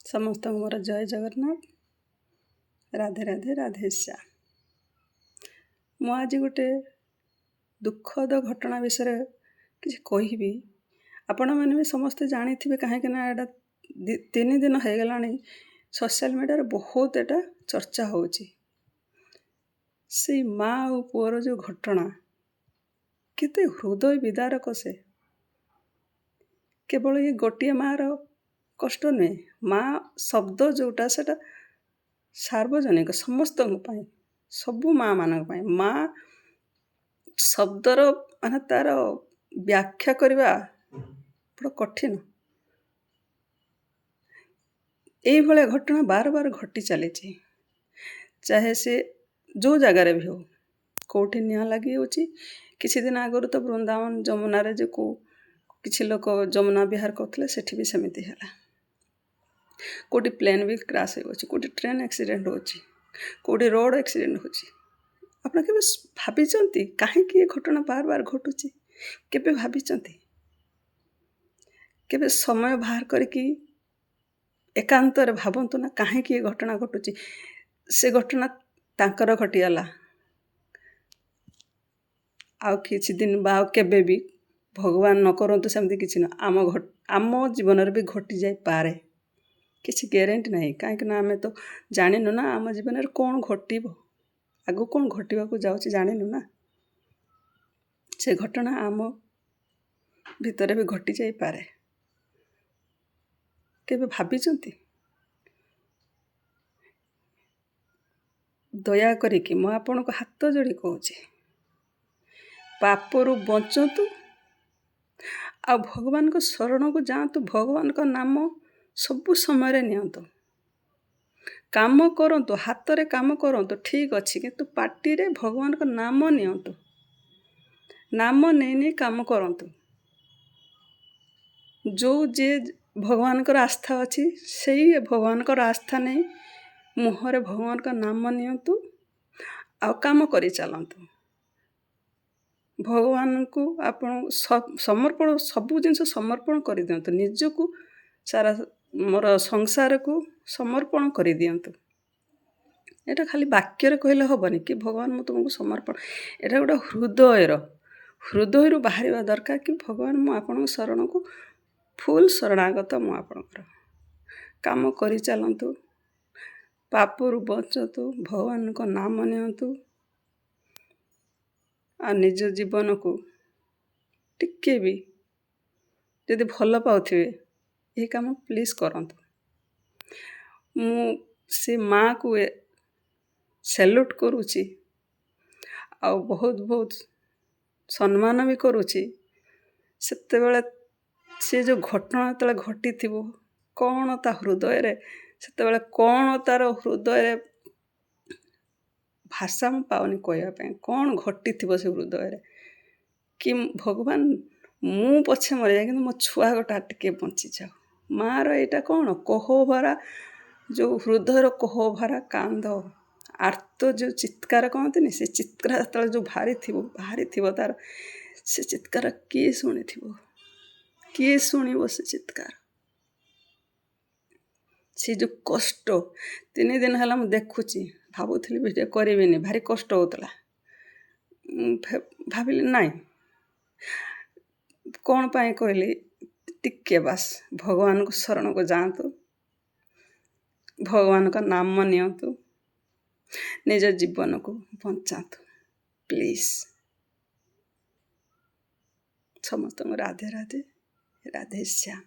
ସମସ୍ତଙ୍କୁ ମୋର ଜୟ ଜଗନ୍ନାଥ, ରାଧେ ରାଧେ, ରାଧେ ଶ୍ୟାମ। ମୁଁ ଆଜି ଗୋଟେ ଦୁଃଖଦ ଘଟଣା ବିଷୟରେ କିଛି କହିବି। ଆପଣମାନେ ବି ସମସ୍ତେ ଜାଣିଥିବେ, କାହିଁକି ନା ଏଇଟା 3 ଦିନ ହେଇଗଲାଣି, ସୋସିଆଲ ମିଡ଼ିଆରେ ବହୁତ ଏଇଟା ଚର୍ଚ୍ଚା ହେଉଛି। ସେଇ ମା ଆଉ ପୁଅର ଯେଉଁ ଘଟଣା, କେତେ ହୃଦୟ ବିଦାରକ। ସେ କେବଳ ଏ ଗୋଟିଏ ମାଆର କଷ୍ଟ ନୁହେଁ, ମା ଶବ୍ଦ ଯେଉଁଟା ସେଇଟା ସାର୍ବଜନିକ, ସମସ୍ତଙ୍କ ପାଇଁ, ସବୁ ମାଆମାନଙ୍କ ପାଇଁ। ମା ଶବ୍ଦର ମାନେ ତା'ର ବ୍ୟାଖ୍ୟା କରିବା ବଡ଼ କଠିନ। ଏଇଭଳିଆ ଘଟଣା ବାର ବାର ଘଟି ଚାଲିଛି, ଚାହେ ସେ ଯେଉଁ ଜାଗାରେ ବି ହେଉ। କେଉଁଠି ନିଆଁ ଲାଗିଯାଉଛି। କିଛି ଦିନ ଆଗରୁ ତ ବୃନ୍ଦାବନ ଯମୁନାରେ ଯେଉଁ କେଉଁ କିଛି ଲୋକ ଯମୁନା ବିହାର କରୁଥିଲେ, ସେଠି ବି ସେମିତି ହେଲା। କେଉଁଠି ପ୍ଲେନ୍ ବି କ୍ରାସ୍ ହେଇଯାଉଛି, କେଉଁଠି ଟ୍ରେନ୍ ଆକ୍ସିଡେଣ୍ଟ ହେଉଛି, କେଉଁଠି ରୋଡ଼ ଆକ୍ସିଡେଣ୍ଟ ହେଉଛି। ଆପଣ କେବେ ଭାବିଛନ୍ତି କାହିଁକି ଏ ଘଟଣା ବାର ବାର ଘଟୁଛି? କେବେ ଭାବିଛନ୍ତି? କେବେ ସମୟ ବାହାର କରିକି ଏକାନ୍ତରେ ଭାବନ୍ତୁ ନା, କାହିଁକି ଏ ଘଟଣା ଘଟୁଛି। ସେ ଘଟଣା ତାଙ୍କର ଘଟିଗଲା, ଆଉ କିଛି ଦିନ ବା ଆଉ କେବେ ବି ଭଗବାନ ନ କରନ୍ତୁ ସେମିତି କିଛି ନୁହଁ, ଆମ ଜୀବନରେ ବି ଘଟି ଯାଇପାରେ, କିଛି ଗ୍ୟାରେଣ୍ଟି ନାହିଁ। କାହିଁକିନା ଆମେ ତ ଜାଣିନୁ ନା ଆମ ଜୀବନରେ କ'ଣ ଘଟିବ, ଆଗକୁ କ'ଣ ଘଟିବାକୁ ଯାଉଛି ଜାଣିନୁ ନା। ସେ ଘଟଣା ଆମ ଭିତରେ ବି ଘଟି ଯାଇପାରେ। କେବେ ଭାବିଛନ୍ତି? ଦୟା କରିକି ମୁଁ ଆପଣଙ୍କୁ ହାତ ଯୋଡ଼ି କହୁଛି, ପାପରୁ ବଞ୍ଚନ୍ତୁ ଆଉ ଭଗବାନଙ୍କ ଶରଣକୁ ଯାଆନ୍ତୁ। ଭଗବାନଙ୍କ ନାମ ସବୁ ସମୟରେ ନିଅନ୍ତୁ। କାମ କରନ୍ତୁ, ହାତରେ କାମ କରନ୍ତୁ, ଠିକ୍ ଅଛି, କିନ୍ତୁ ପାଟିରେ ଭଗବାନଙ୍କ ନାମ ନିଅନ୍ତୁ। ନାମ ନେଇ ନେଇ କାମ କରନ୍ତୁ। ଯେଉଁ ଯିଏ ଭଗବାନଙ୍କର ଆସ୍ଥା ଅଛି, ସେଇ ଭଗବାନଙ୍କର ଆସ୍ଥା ନେଇ ମୁହଁରେ ଭଗବାନଙ୍କ ନାମ ନିଅନ୍ତୁ ଆଉ କାମ କରି ଚାଲନ୍ତୁ। ଭଗବାନଙ୍କୁ ଆପଣ ସମର୍ପଣ, ସବୁ ଜିନିଷ ସମର୍ପଣ କରିଦିଅନ୍ତୁ। ନିଜକୁ, ସାରା ମୋର ସଂସାରକୁ ସମର୍ପଣ କରିଦିଅନ୍ତୁ। ଏଇଟା ଖାଲି ବାକ୍ୟରେ କହିଲେ ହେବନି କି ଭଗବାନ ମୁଁ ତୁମକୁ ସମର୍ପଣ, ଏଇଟା ଗୋଟେ ହୃଦୟରୁ ବାହାରିବା ଦରକାର କି ଭଗବାନ ମୁଁ ଆପଣଙ୍କ ଶରଣକୁ ଫୁଲ୍ ଶରଣାଗତ, ମୁଁ ଆପଣଙ୍କର। କାମ କରି ଚାଲନ୍ତୁ, ପାପରୁ ବଞ୍ଚନ୍ତୁ, ଭଗବାନଙ୍କ ନାମ ନିଅନ୍ତୁ ଆଉ ନିଜ ଜୀବନକୁ ଟିକେ ବି ଯଦି ଭଲ ପାଉଥିବେ ଏ କାମ ପ୍ଲିଜ୍ କରନ୍ତୁ। ମୁଁ ସେ ମାଆକୁ ସେଲ୍ୟୁଟ୍ କରୁଛି ଆଉ ବହୁତ ବହୁତ ସମ୍ମାନ ବି କରୁଛି। ସେତେବେଳେ ସେ ଯେଉଁ ଘଟଣା ଯେତେବେଳେ ଘଟିଥିବ, କ'ଣ ତା ହୃଦୟରେ ସେତେବେଳେ, କ'ଣ ତା'ର ହୃଦୟରେ ଭାଷା ମୁଁ ପାଉନି କହିବା ପାଇଁ, କ'ଣ ଘଟିଥିବ ସେ ହୃଦୟରେ କି ଭଗବାନ ମୁଁ ପଛେ ମରିଯାଏ କିନ୍ତୁ ମୋ ଛୁଆ ଗୋଟା ଟିକେ ବଞ୍ଚିଯାଉ। ମାଆର ଏଇଟା କ'ଣ କୋହଭରା, ଯେଉଁ ହୃଦୟର କୋହଭରା କାନ୍ଦ, ଆର୍ତ୍ତ ଯେଉଁ ଚିତ୍କାର କହନ୍ତିନି, ସେ ଚିତ୍କାର ଯେତେବେଳେ ଯେଉଁ ବାହାରିଥିବ ତା'ର, ସେ ଚିତ୍କାର କିଏ ଶୁଣିଥିବ? କିଏ ଶୁଣିବ ସେ ଚିତ୍କାର? ସେ ଯେଉଁ କଷ୍ଟ 3 ଦିନ ହେଲା ମୁଁ ଦେଖୁଛି, ଭାବୁଥିଲି ଭିଡ଼ିଓ କରିବିନି, ଭାରି କଷ୍ଟ ହେଉଥିଲା। ଭାବିଲି ନାଇଁ, କ'ଣ ପାଇଁ କହିଲି, ଟିକେ ବାସ୍ ଭଗବାନଙ୍କ ଶରଣକୁ ଯାଆନ୍ତୁ, ଭଗବାନଙ୍କ ନାମ ନିଅନ୍ତୁ, ନିଜ ଜୀବନକୁ ବଞ୍ଚାନ୍ତୁ ପ୍ଲିଜ୍। ସମସ୍ତଙ୍କୁ ରାଧେ ରାଧେ, ରାଧେ ଶ୍ୟାମ।